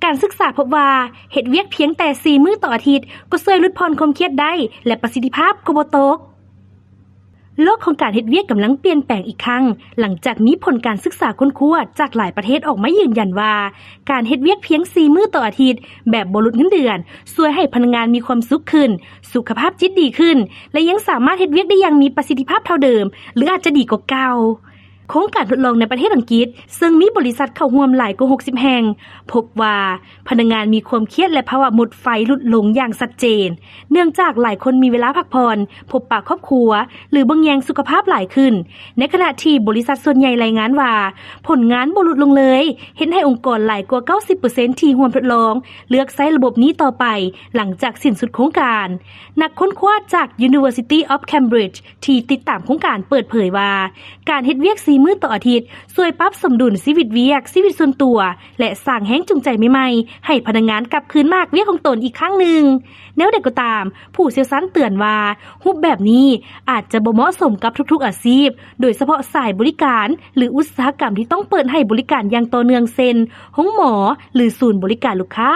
ການສຶກສາພົບວ່າ ເຮັດວຽກພຽງແຕ່ສີ່ມື້ຕໍ່ອາທິດ ກໍຊ່ວຍຫຼຸດຜ່ອນຄວາມຄຽດໄດ້ ແລະ ປະສິດທິພາບກໍບໍ່ຕົກ. ໂລກຂອງການເຮັດວຽກກຳລັງປ່ຽນແປງອີກຄັ້ງ ຫຼັງຈາກມີຜົນການສຶກສາຄົ້ນຄວ້າຈາກຫຼາຍປະເທດອອກມາຢືນຢັນວ່າ ການເຮັດວຽກພຽງສີ່ມື້ຕໍ່ອາທິດ ແບບບໍ່ຫຼຸດເງິນເດືອນ ຊ່ວຍໃຫ້ພະນັກງານມີຄວາມສຸກຂຶ້ນ, ສຸຂະພາບຈິດດີຂຶ້ນ ແລະ ຍັງສາມາດເຮັດວຽກໄດ້ຢ່າງມີປະສິດທິພາບເທົ່າເດີມ ຫຼື ອາດຈະດີກວ່າເກົ່າ. ໂຄງການທົດລອງໃນປະເທດອັງກິດ ເຊິ່ງມີບໍລິສັດເຂົ້າຮ່ວມຫຼາຍກວ່າຫົກສິບແຫ່ງ ພົບວ່າ ພະນັກງານມີຄວາມຄຽດ ແລະ ພາວະໝົດໄຟຫຼຸດລົງຢ່າງຊັດເຈນ ເນື່ອງຈາກຫຼາຍຄົນມີເວລາພັກຜ່ອນ, ພົບປະຄອບຄົວ ຫຼື ເບິ່ງແຍງສຸຂະພາບຫຼາຍຂຶ້ນ, ໃນຂະນະທີ່ບໍລິສັດສ່ວນໃຫຍ່ລາຍງານວ່າ ຜົນງານບໍ່ຫຼຸດລົງເລີຍ, ເຮັດໃຫ້ອົງກອນຫຼາຍກວ່າເກົ້າສິບເປີເຊັນທີ່ຮ່ວມທົດລອງ ເລືອກໃຊ້ລະບົບນີ້ຕໍ່ໄປ ຫຼັງຈາກສິ້ນສຸດໂຄງການ. ນັກຄົ້ນຄວ້າຈາກ University of Cambridge ທີ່ຕິດຕາມໂຄງການເປີດເຜີຍວ່າ ການເຮັດວຽກສີ່ມື້ຕໍ່ອາທິດ ຊ່ວຍປັບສົມດຸນຊີວິດວຽກ, ຊີວິດສ່ວນຕົວ ແລະ ສ້າງແຮງຈູງໃຈໃໝ່ໆ ໃຫ້ພະນັກງານກັບຄືນມາຮັກວຽກຂອງຕົນອີກຄັ້ງໜຶ່ງ. ແນວໃດກໍຕາມ, ຜູ້ຊ່ຽວຊານເຕືອນວ່າ ຮູບແບບນີ້ອາດຈະບໍ່ເໝາະສົມກັບທຸກໆອາຊີບ, ໂດຍສະເພາະສາຍບໍລິການ ຫຼື ອຸດສາຫະກຳທີ່ຕ້ອງເປີດໃຫ້ບໍລິການຢ່າງຕໍ່ເນື່ອງ ເຊັ່ນ ໂຮງໝໍ ຫຼື ສູນບໍລິການລູກຄ້າ.